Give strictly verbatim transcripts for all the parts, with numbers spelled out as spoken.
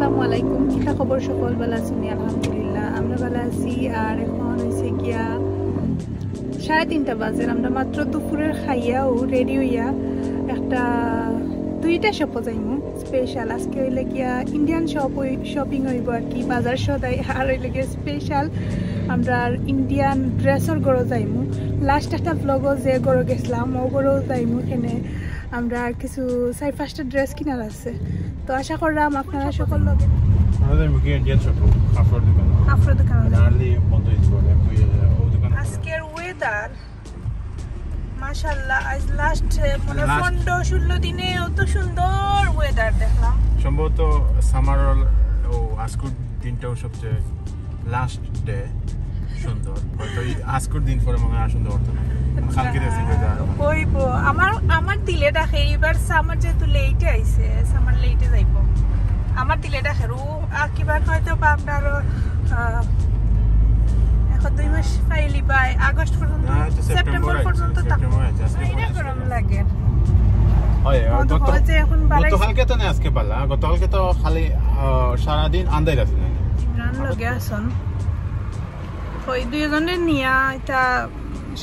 আসসালামু আলাইকুম, কিতা খবর সকল? ভালা আছইন নি? আলহামদুলিল্লাহ, আমরা ভালা আছি। আর এখন হইছে গিয়া সাড়ে তিনটা বাজে, আমরা মাত্র দুপুরের খাইয়াও রেডি হইয়া একটা দুইটা শপও যাইমু স্পেশাল। আজকে হইলে গিয়া ইন্ডিয়ান শপ, ওই শপিং হইব আর কি, বাজার সদাই। আর হইলে গিয়া স্পেশাল আমরা ইন্ডিয়ান ড্রেসর ঘরও যাইমু। লাস্ট একটা ব্লগও যে ঘরও গেছিলাম, ও ঘরও যাইমু। এখানে আমরা কিছু চার পাঁচটা ড্রেস কিনার আছে, তো আশা করলাম আপনারা সকল লগে। আমরা যাইমু কি ইন্ডিয়ান শপ, কাপড়র দোকান। কাপড়র দোকান। মানে আর্লি বন্ধ হইতে পারে, ওই, আহ, ওই দোকান। আজকের ওয়েদার মাশাআল্লাহ, আজ লাস্ট মানে Last। পনেরো ষোলো দিনে অত সুন্দর ওয়েদার দেখলাম। সম্ভবত সামার ও আজকুর দিনটাও সবচেয়ে লাস্ট ডে সুন্দর। হয়তো এই আজকুর দিন পরে মনে হয় আর সুন্দর হতো না। কালকে দেখছি ওয়েদার। কইব আমার, আমার দিলে ডাকে এইবার সামার যেহেতু লেটে আইছে, সামার লেটে যাইব। আমার দিলে ডাকে ও আর কিবার হয়তো বা আমরা আরো, আহ, এখন দুই মাস পাইলি বা আগস্ট পর্যন্ত, না, হয়তো সেপ্টেম্বর সেপ্টেম্বর আইছে, পর্যন্ত থাকবো। সেপ্টেম্বর আইছে, আজকে বাইরে পরে গরম আসবে। লাগে। হয়, মনে গত, হয় যে এখন বাড়াইছে। গতকালকে তো না, আজকে পালা। গতকালকে তো খালি, আহ, সারাদিন আন্দাই আছে না। ইমরান লগে আছন। ওই দুইজনে নিয়া এটা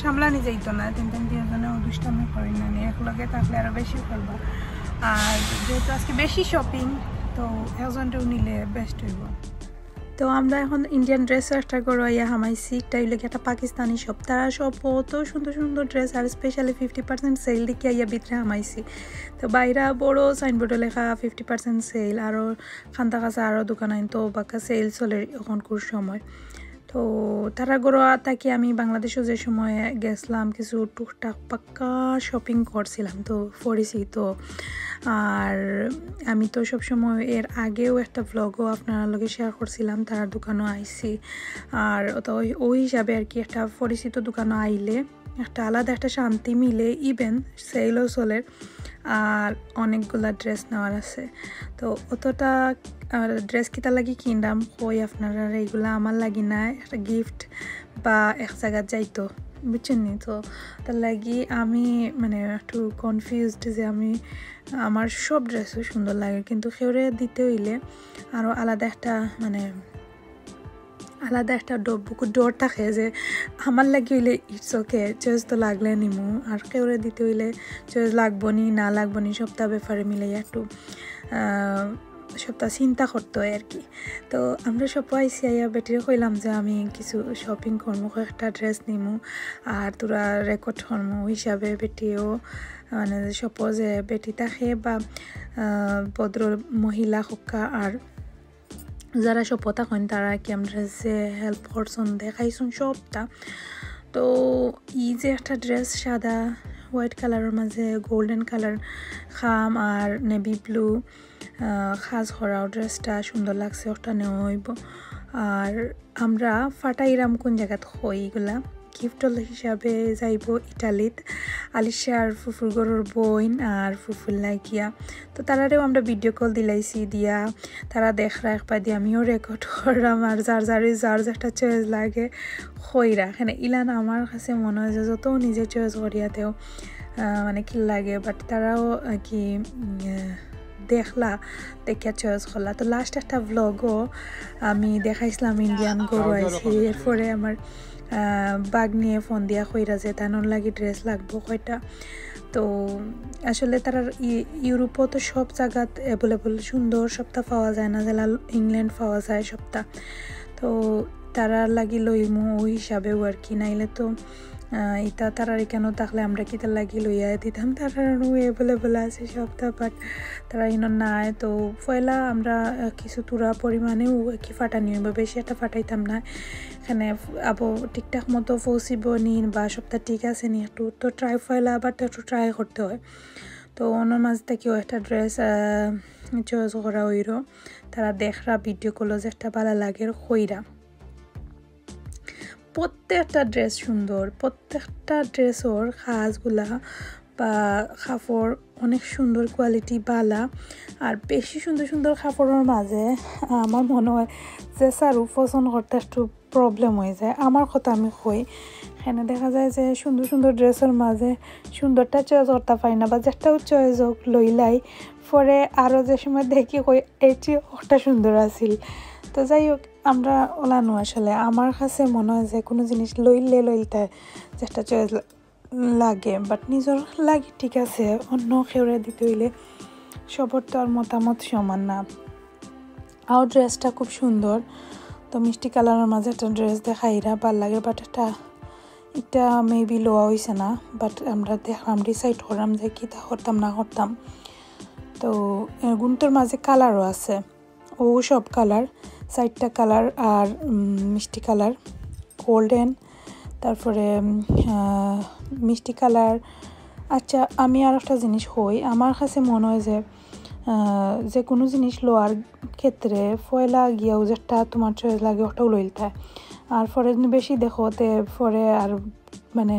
সামলানি যাইতো না, তিন তিন দুইজনে ও দুষ্টামি করি না, নিয়ে এক লগে থাকলে আরো বেশি করবা। আর যেহেতু আজকে বেশি শপিং, তো একজনটাও নিলে বেস্ট হইব। তো আমরা এখন ইন্ডিয়ান ড্রেস একটা ঘরো আইয়া হামাইছি, একটা হইলে কি একটা পাকিস্তানি শপ, তারা শপ অত সুন্দর সুন্দর ড্রেস আর স্পেশালি ফিফটি পার্সেন্ট সেল দেখি আইয়া ভিতরে হামাইছি। তো বাইরা বড় সাইনবোর্ডে লেখা ফিফটি পার্সেন্ট সেল, আরও খান্তা কাছা আরও দোকান আইন তো বাক্কা সেল চলে এখন কুর সময়। তো তারা ঘরো থাকি আমি বাংলাদেশও যে সময় গেছিলাম কিছু টুকটাক পাক্কা শপিং করছিলাম তো পরিচিত। আর আমি তো সব সময় এর আগেও একটা ব্লগও আপনার লগে শেয়ার করছিলাম, তার দোকানও আইছি। আর তো ওই, ওই হিসাবে আর কি একটা পরিচিত দোকানও আইলে একটা আলাদা একটা শান্তি মিলে, ইভেন সেলও চলের। আর অনেকগুলা ড্রেস নেওয়ার আছে, তো অতটা ড্রেস কিতা লাগি কিনলাম কই আপনারা, এইগুলা আমার লাগি না, একটা গিফট বা এক জায়গাত যাইতো, বুঝছেন নি? তো তার লাগি আমি মানে একটু কনফিউজড যে আমি, আমার সব ড্রেসও সুন্দর লাগে, কিন্তু কেউরে দিতে হইলে আরও আলাদা একটা মানে আলাদা একটা ডর, বুকুর ডর থাকে যে আমার লাগি হইলে ইটস ওকে, চয়েস তো লাগলে নিমু, আর কেউরে দিতে হইলে চয়েস লাগবো নি না লাগবো নি, সবটা ব্যাপারে মিলে একটু, আহ, সবটা চিন্তা করতে হয় আর কি। তো আমরা সব আইসি আইয়া বেটিরে কইলাম যে আমি কিছু শপিং করমু, কয়েকটা ড্রেস নিমু, আর তোরা রেকর্ড করমু হিসাবে বেটিও মানে সব যে বেটি থাকে বা, আহ, ভদ্র মহিলা হক্কা আর যারা সব কথা কইন তারা কি আমরা যে হেল্প করছন, দেখাইছন সবটা। তো এই যে একটা ড্রেস সাদা হোয়াইট কালারের মাঝে গোল্ডেন কালার খাম আর নেভি ব্লু কাজ করা, ড্রেসটা সুন্দর লাগছে, ওটা নেওয়া হইব। আর আমরা ফাটাইরাম কোন জায়গাত হই এগুলা গিফট হিসাবে যাইব ইটালিত। আলিশার ফুফুর ঘরর বইন আর ফুফুর লাগিয়া, তো তারারেও আমরা ভিডিও কল দিলাইছি দিয়া, তারা দেখরা একবার দিয়ে আমিও রেকর্ড করলাম। আর যার যার যার একটা চয়েস লাগে কইরা, এখানে ইলান আমার কাছে মনে হয় যে যত নিজে চয়েস করিয়া তেও, আহ, মানে কি লাগে, বাট তারাও আর কি, উম, আহ, দেখলা, দেখিয়া চয়েস করলা। তো লাস্ট একটা ব্লগও আমি দেখাইছিলাম ইন্ডিয়ান ঘরো আইছি, এরপরে আমার আহ, বাগ নিয়ে ফোন দিয়া কইরা যে তানোর লাগি ড্রেস লাগবো কয়টা। তো আসলে তারার ই-, ইউরোপও তো সব জায়গাত অ্যাভেলেবল সুন্দর সবটা পাওয়া যায় না, যেলা ইংল্যান্ড পাওয়া যায় সবটা। তো তারার লাগি লইমু ওই হিসাবেও আর কি, নাইলে তো, আহ, ইতা তারার এখানেও থাকলে আমরা কিতা লাগি লইয়া দিতাম, তারার অ্যাভেলেবল আছে সবটা, বাট তারা ইনো নাই। তো পয়লা আমরা, আহ, কিছু তুরা পরিমাণেও কি ফাটানি হইব, বেশি একটা ফাটাইতাম না। এখানে আবো ঠিকঠাক মতো পৌঁছিব নি বা সবটা ঠিক আছে নি, একটু তো ট্রাই ফয়লা আবার তো একটু ট্রাই করতে হয়। তো ওনার মাঝে থাকিও একটা ড্রেস চয়েস করা হইল, তারা দেখরা ভিডিও কলো যে একটা ভালা লাগের কইরা। প্রত্যেকটা ড্রেস সুন্দর, প্রত্যেকটা ড্রেসর কাজগুলা বা কাপড় অনেক সুন্দর, কোয়ালিটি ভালা। আর বেশি সুন্দর সুন্দর কাপড়র মাঝে আমার মনে হয় যে সারু পছন্দ করতে একটু প্রবলেম হয়ে যায়। আমার কথা আমি কই, এখানে দেখা যায় যে সুন্দর সুন্দর ড্রেসের মাঝে সুন্দরটা চয়েস করতে পারি না, বা যেটাও চয়েস হোক লইলাই, পরে আরও যে সময় দেখি কই এটি ওটা সুন্দর আছিল। তো যাই হোক, আমরা ওলানো আসলে আমার কাছে মনে হয় যে কোনো জিনিস লইলে লইতে যেটা চয়েস লাগে, বাট নিজের লাগে ঠিক আছে, অন্য কেউরে দিতে হইলে সবার তো আর মতামত সমান না। আর ড্রেসটা খুব সুন্দর। তো মিষ্টি কালারের মাঝে একটা ড্রেস দেখাইরা, ভালা লাগে, বাট এটা, এটা মেবি লওয়া হইছে না, বাট আমরা দেখলাম, ডিসাইড করলাম যে কিতা করতাম না করতাম। তো এগুনতর মাঝে কালারও আছে, ও সব কালার, চারটা কালার আর উম, মিষ্টি কালার, গোল্ডেন, তারপরে উম, আহ, মিষ্টি কালার। আচ্ছা, আমি আর একটা জিনিস কই, আমার কাছে মনে হয় যে আহ, যে কোনো জিনিস লওয়ার ক্ষেত্রে পয়লা গিয়াও যেটা তোমার চয়েস লাগে ওটাও লইলতায়। আর পরে যদি বেশি দেখো, তে পরে আর মানে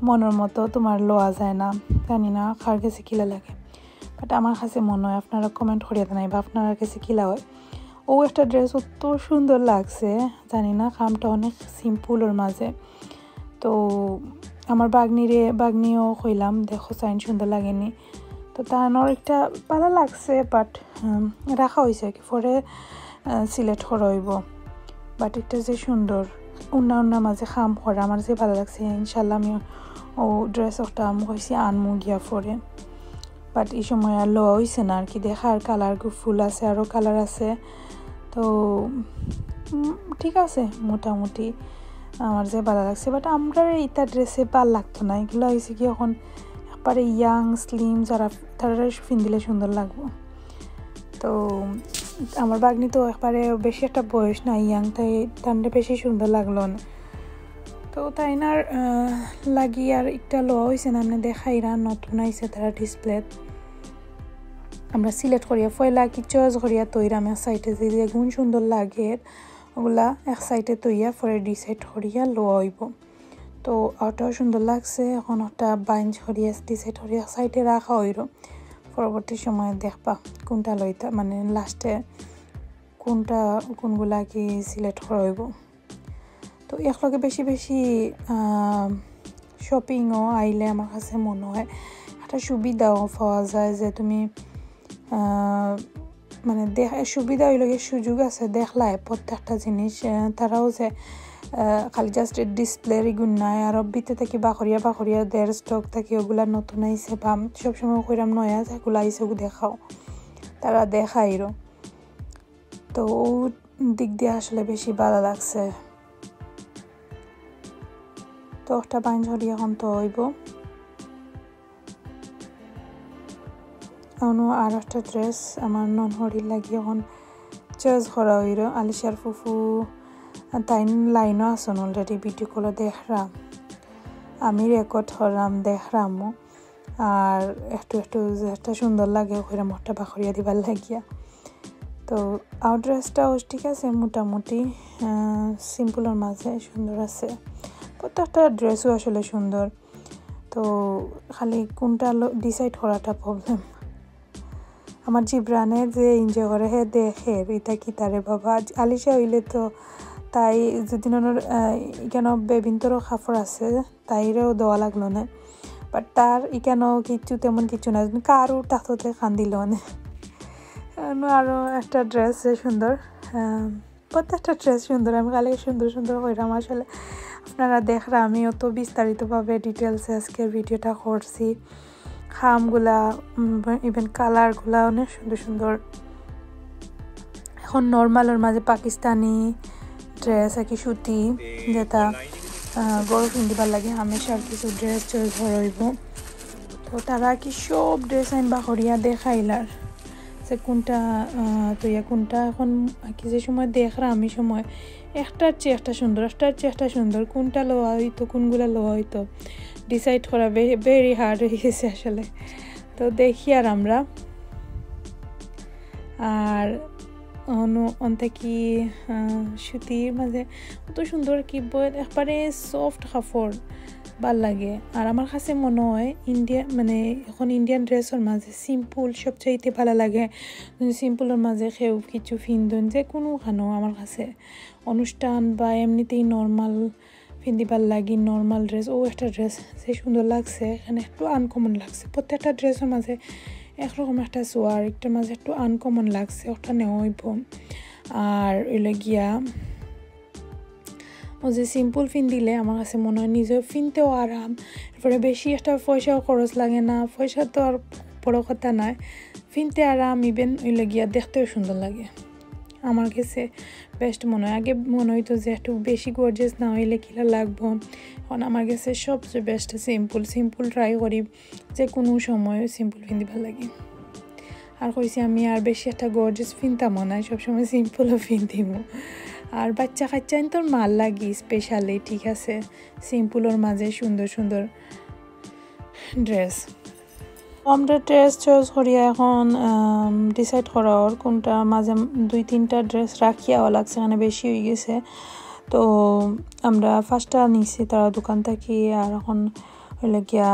মনের মতো তোমার লওয়া যায় না। জানি না কার কাছে কিলা লাগে, বাট আমার কাছে মনে হয়, আপনারা কমেন্ট করিয়া জানাইবা আপনার কাছে কিলা হয়। ও একটা ড্রেস অত সুন্দর লাগছে, জানি না, কামটা অনেক সিম্পলের মাঝে। তো আমার বাগনিরে, বাগনিও কইলাম, দেখো চাইন সুন্দর লাগেনি। তো তার একটা ভালা লাগছে, বাট রাখা হয়েছে আর কি, পরে সিলেক্ট করা হইব। বাট একটা যে সুন্দর উন্না উন্না মাঝে কাম করা, আমার যে ভালা লাগছে, ইনশাল্লাহ আমি ও ড্রেস ওটা আমি কইছি আনমু গিয়া পরে। বাট এই সময় আর লওয়া হইছে না আর কি, দেখার কালার খুব ফুল আছে, আরও কালার আছে। তো উম, ঠিক আছে, মোটামুটি আমার যে ভালা লাগছে, বাট আমরা ইতা ড্রেসে ভালা লাগতো না। এগুলা হইছে কি এখন একবারে ইয়াং স্লিম যারা, তারা পিন্দিলে সুন্দর লাগবো। তো আমার বাগনি তো একবারে বেশি একটা বয়স না ইয়াং, তাই তানরে বেশি সুন্দর লাগলো না। তো তাইন আর আহ, লাগি আর একটা লওয়া হইছে না, মানে দেখাইরা নতুন আইছে তারা ডিসপ্লেত। আমরা সিলেক্ট করিয়া পয়লা কি চয়েস করিয়া তৈরাম এক সাইডে, যে যেগুন সুন্দর লাগে ওগুলা এক সাইডে তৈয়া পরে ডিসাইড করিয়া লওয়া হইব। তো ওটাও সুন্দর লাগছে, এখন ওটা বাইঞ্জ করিয়া ডিসাইড করিয়া এক সাইডে রাখা হইল। পরবর্তী সময়ে দেখবা কোনটা লইতা, মানে লাস্টে কোনটা, কোনগুলা কি সিলেক্ট করা হইব। তো একলগে বেশি বেশি শপিংও আইলে আমার কাছে মনে হয় একটা সুবিধাও পাওয়া যায় যে তুমি আহ, মানে দেখ, সুবিধা হইল গিয়ে সুযোগ আছে, দেখলায় প্রত্যেকটা জিনিস। আহ, তারাও যে আহ, খালি জাস্ট ডিসপ্লের ইগুন নাই, আরও ভিতরে থাকি বাখরিয়া বাখরিয়া দের স্টক থাকি ওগুলা নতুন আইছে বা সবসময় কইরাম নয়া যেগুলা আইছে ওগু দেখাও, তারা দেখাইরও। তো ও দিক দিয়ে আসলে বেশি ভালা লাগছে। তো একটা বাইঞ্জ করি এখন তো হইব। অনো আর একটা ড্রেস আমার ননহরির লাগি এখন চয়েস করা হইল। আলিশার ফুফু তাইন লাইনও আছন অলরেডি, ভিডিও কলও দেখরাম, আমি রেকর্ড করলাম, দেখরামও। আর একটু একটু যেটা সুন্দর লাগে ওইরকম একটা বাখরিয়া দিবার লাগিয়া। তো আউট ড্রেসটাও ঠিক আছে, মোটামুটি সিম্পলের মাঝে সুন্দর আছে। প্রত্যেকটা ড্রেসও আসলে সুন্দর। তো খালি কোনটা ডিসাইড করাটা প্রবলেম। আমার জিবরানে যে এনজয় করে, হে দেখের, ইতা কিতা রে বাবা। আজ আলিশা হইলে তো তাই যদি ওনার, আহ, কেন বেবিন্তরও কাপড় আছে, তাইরেও দেওয়া লাগলো না। বাট তার ইকানো কিচ্ছু, তেমন কিচ্ছু না, কারোর তাততে কান্দিল না। এনো আরও একটা ড্রেস সুন্দর, আহ, প্রত্যেকটা ড্রেস সুন্দর। আমি কালকে সুন্দর সুন্দর কইরাম আসলে, আপনারা দেখরা আমি অত বিস্তারিতভাবে ডিটেলসে আজকের ভিডিওটা করছি। খামগুলা, ইভেন কালারগুলা অনেক সুন্দর সুন্দর। এখন নর্মালর মাঝে পাকিস্তানি ড্রেস আর কি, সুতি, যেটা আহ, গরম পিন্দিবার লাগে হামেশার কিছু ড্রেস চয়েস হইব। তো তারা কি সব ড্রেস আইন বাখরিয়া দেখাইলার যে কোনটা আহ, তো ইয়া কোনটা এখন কি যে সময় দেখরা আমি সময় একটার চেয়ে একটা সুন্দর, একটার চেয়ে একটা সুন্দর, কোনটা লওয়া হইতো, কোনগুলা লওয়া হইতো, ডিসাইড করা ভেরি হার্ড হয়ে গেছে আসলে। তো দেখি আর আমরা আর অন অন থাকি সুতির মাঝে অত সুন্দর কি বয়, একবারে সফট কাপড়, ভালা লাগে। আর আমার কাছে মনো অয় ইন্ডিয়া মানে এখন ইন্ডিয়ান ড্রেসর মাঝে সিম্পল সবচাইতে ভালা লাগে। সিম্পলর মাঝে কেউ কিছু ফিন্দইন, যে কুনুখানো আমার কাছে অনুষ্ঠান বা এমনিতেই নর্মাল ফিন্দিবার লাগি নর্মাল ড্রেস, অউ একটা ড্রেস যে সুন্দর লাগছে, এখানে একটু আনকমন লাগছে। প্রত্যেকটা ড্রেসর মাঝে একরকম একটা সোয়ার, একটার মাঝে একটু আনকমন লাগছে, ওটা নেওয়া অইব। আর অইলো গিয়া অউ যে সিম্পল ফিন্দিলে আমার কাছে মনো অয় নিজেও ফিনতেও আরাম, এরপরে বেশি একটা পয়সাও খরচ লাগে না, পয়সা তো আর বড় কথা নায়, ফিনতে আরাম, ইভেন অইলো গিয়া দেখতেও সুন্দর লাগে। আমার কাছে বেস্ট মনো অয়। আগে মনো অইতো যে একটু বেশি গর্জিয়াস না অইলে কিলা লাগবো, এখন আমার কাছে সবচেয়ে বেস্ট সিম্পল। সিম্পল ট্রাই করি, যে কুনু সময় সিম্পল ফিন্দিবার লাগি। আর কইছি আমি আর বেশি একটা গর্জিয়াস ফিনতামও নায়, সবসময় সিম্পলও ফিন্দিমু। আর বাচ্চা কাচ্চাইন্তর মার লাগি স্পেশালি, ঠিক আছে, সিম্পলর মাঝে সুন্দর সুন্দর ড্রেস। আমরা ড্রেস চয়েস করিয়া এখন ডিসাইড করা অর কোনটা, মাঝে দুই তিনটা ড্রেস রাখিয়াও লাগছে, এখানে বেশি অই গেছে। তো আমরা ফার্স্টটা নিছি তারা দোকান থাকি, আর এখন অইলো গিয়া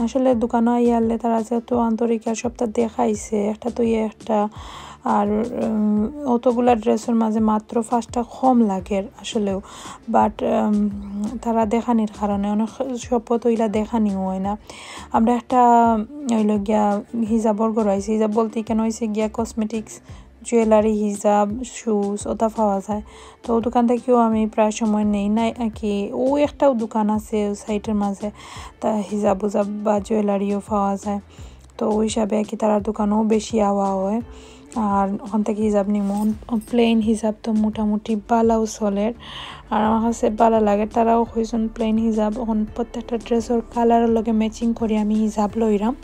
আসলে দোকানো আইয়ালে তারা যেহেতু আন্তরিক আর সবটা দেখাইছে, একটা তো ইয়ে একটা, আর অতগুলা ড্রেসর মাঝে মাত্র ফার্স্টটা কম লাগের আসলেও, বাট তারা দেখানির কারণে অনেক শপত অইলা দেখানিও অয় না। আমরা একটা অইলো গিয়া হিজাবর ঘরো আইছি, হিজাব বলতে কেন অইছে গিয়া কসমেটিক্স, জুয়েলারি, হিজাব, শুজ ওটা পাওয়া যায়। তো দোকান থাকিও আমি প্রায় সময় নেই না আর কি, অউ একটাও দোকান আছে অউ সাইডর মাঝে, তা হিজাব উজাব বা জুয়েলারিও পাওয়া যায়। তো অউ হিসাবে আর কি তারার দোকানও বেশি আওয়া অয়। আর ওখান থাকি হিজাব নিমু, প্লেন হিজাব তো মোটামুটি ভালাও চলের, আর আমার কাছে ভালা লাগে। তারাও কইছইন প্লেন হিজাব, এখন প্রত্যেকটা ড্রেসর কালারর লগে ম্যাচিং করি আমি হিজাব লইরাম।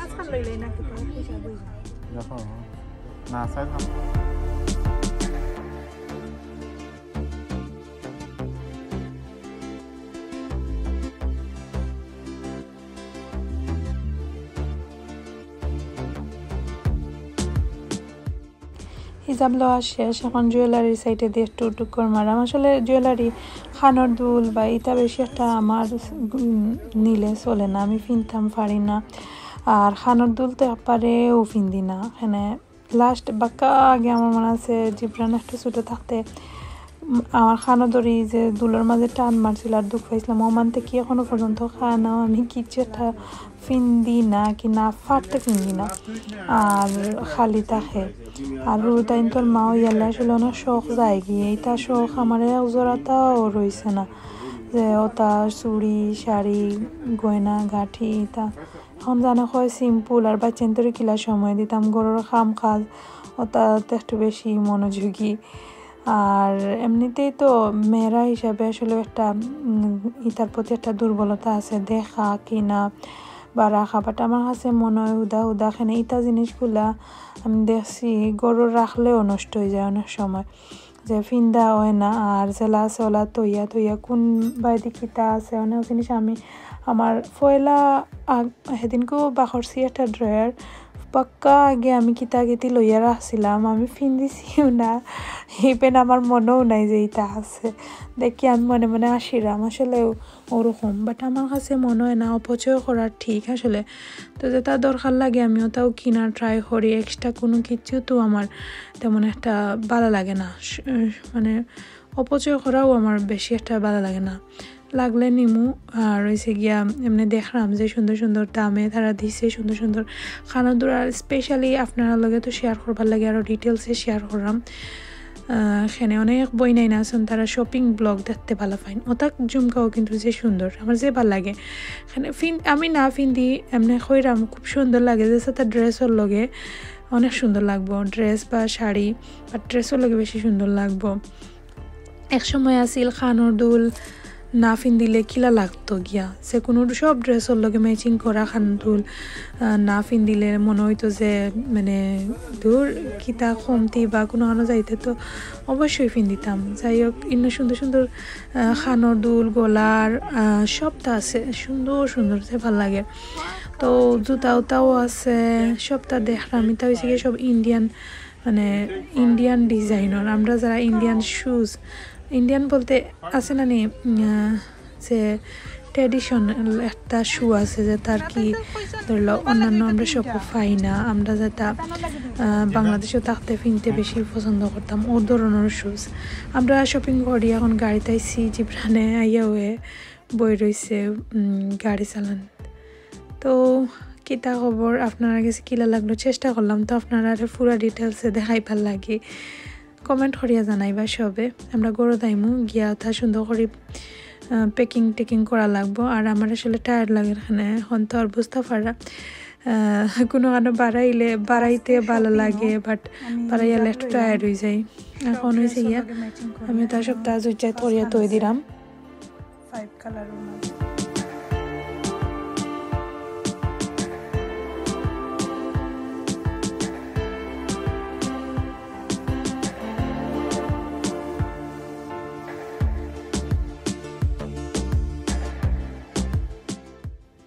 আজকাল লইলে না কি দেখো না সাইজ। হিজাব লওয়া শেষ, এখন জুয়েলারির সাইডে দিয়ে একটু টুকর মারাম। আসলে জুয়েলারি, কানর দুল বা ইটা বেশি একটা আমার নিলে চলে না, আমি ফিনতাম পারি না। আর কানর দুল তো একবারেও ফিন্দি না। এখানে লাস্ট বাক্কা আগে আমার মনে আছে, জিবরান একটু ছোটো থাকতে আমার কানো ধরি যে দুলর মাঝে টান মারছিল আর দুখ পাইছিলাম। অউ মানতে কি এখনো পর্যন্ত কানো আমি কিচ্ছু একটা ফিন্দি না, কি না ফাটতে ফিন্দি না, আর খালি থাকে। আর রুদাইন্তর মা অইয়ালে আসলে অনেক শখ যায়গি, ইটা শখ আমার এক জোড়াটাও রইছে না, যে ওটা চুড়ি, শাড়ি, গয়না গাঁঠি ইটা। এখন জানে কয় সিম্পল, আর বাচ্চাইন্তরে কিলা সময় দিতাম, ঘরর কাম কাজ ওটাতে একটু বেশি মনোযোগী। আর এমনিতেই তো মেয়েরা হিসাবে আসলে একটা ইতার প্রতি একটা দুর্বলতা আছে, দেখা কিনা বা রাখা। বাট আমার কাছে মনো অয় হুদা হুদা কেনে ইতা জিনিসগুলা আমি দেখছি ঘরর রাখলেও নষ্ট অই যায় অনেক সময়, যে ফিন্দা অয় না। আর যেলা আছে ওলা থইয়া থইয়া কোন বায়দি কিতা আছে অনেক জিনিস আমি আমার পয়লা আগ-, সেদিনকেও বাখরছি একটা ড্রয়ার, বাক্কা আগে আমি কিতা কিতি লইয়া রাখছিলাম, আমি ফিন্দিছিও না, ইভেন আমার মনোও নাই যে ইতা আছে। দেখি আমি মনে মনে আসিরাম, আসলেও ওরকম। বাট আমার কাছে মনো অয় না অপচয় করার ঠিক আসলে। তো যেটা দরকার লাগে আমি ওটাও কিনার ট্রাই করি, এক্সট্রা কোনো কিছু তো আমার তেমন একটা ভালা লাগে না, মানে অপচয় করাও আমার বেশি একটা ভালা লাগে না। লাগলে নিমু। আর অইছে গিয়া এমনে দেখরাম যে সুন্দর সুন্দর দামে তারা দিছে সুন্দর সুন্দর কানর দুল, আর স্পেশালি আপনারার লগে তো শেয়ার করবার লাগি আরও ডিটেলসে শেয়ার কররাম। আহ, এখানে অনেক বইনাইন আছইন, তারা শপিং ব্লগ দেখতে ভালা পাইন। অতাক ঝুমকাও কিন্তু যে সুন্দর, আমার যে ভালা লাগে। এখানে ফিন-, আমি না ফিন্দি, এমনে কইরাম, খুব সুন্দর লাগে, যে সাথে ড্রেসর লগে অনেক সুন্দর লাগবো, ড্রেস বা শাড়ি, বা ড্রেসর লগে বেশি সুন্দর লাগবো। এক সময় আছিল কানর দুল না ফিন্দিলে কিলা লাগতো গিয়া, যে কোনো সব ড্রেসর লগে ম্যাচিং করা কানর দুল, আহ, না ফিন্দিলে মনে হইতো যে মানে দূর কিতা কমতি বা কোনো আনো যাইতে তো অবশ্যই ফিন্দিতাম। যাই হোক, ইন্না সুন্দর সুন্দর, আহ, কানর দুল, গলার, আহ, সবটা আছে, সুন্দর সুন্দর, যে ভালা লাগে। তো জুতা উতাও আছে, সবটা দেখরাম। ইতা হইছে কি সব ইন্ডিয়ান, মানে ইন্ডিয়ান ডিজাইনর। আমরা যারা ইন্ডিয়ান শুজ, ইন্ডিয়ান বলতে আছে না নি, উম, আহ, যে ট্র্যাডিশনাল একটা শু আছে, যেটা আর কি ধরলো অন্যান্য আমরা শপও পাই না, আমরা যেটা, আহ, বাংলাদেশে থাকতে ফিনতে বেশি পছন্দ করতাম, ও ধরনর শুজ। আমরা শপিং করি, এখন গাড়িত আইছি, জিবরানে আইয়া হয়ে বই রইছে, উম, গাড়ি চালান। তো কিতা খবর, আপনারার গেছে কিলা লাগলো? চেষ্টা করলাম তো আপনারারে পুরা ডিটেলসে দেখাইবার লাগি। কমেন্ট করিয়া জানাইবা সবে। আমরা ঘরো যাইমু, গিয়া তা সুন্দর করি, আহ, প্যাকিং ট্যাকিং করা লাগবো। আর আমার আসলে টায়ার্ড লাগে এখানে, এখন তো আর বুঝতে পারা, আহ, কোনো কারণে বাড়াইলে, বাড়াইতে ভালা লাগে, বাট বাড়াইলে একটু টায়ার্ড হয়ে যাই। এখন হয়েছে গিয়া, আমি তার সপ্তাহ জুজাই ধরিয়া তৈ দিলাম। ফাইভ কালারর মাঝে।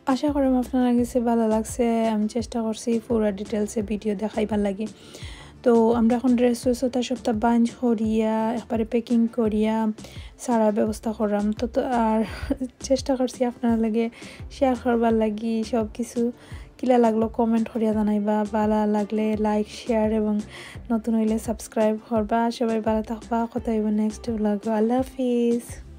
আশা করি আপনারার গেছে ভালা লাগছে। আমি চেষ্টা করছি পুরা ডিটেলসে ভিডিও দেখাইবার লাগি। তো আমরা এখন ড্রেস ট্রেস ওটা সবটা বাঞ্জ করিয়া, একবারে প্যাকিং করিয়া সারার ব্যবস্থা করলাম। তো, তো আর চেষ্টা করছি আপনারার লগে শেয়ার করবার লাগি সব কিছু। কিলা লাগলো কমেন্ট করিয়া জানাইবা, ভালা লাগলে লাইক, শেয়ার এবং নতুন হইলে সাবস্ক্রাইব করবা। সবাই ভালা থাকবা, কথা হইব নেক্সট ব্লগ। আল্লাহ হাফিজ।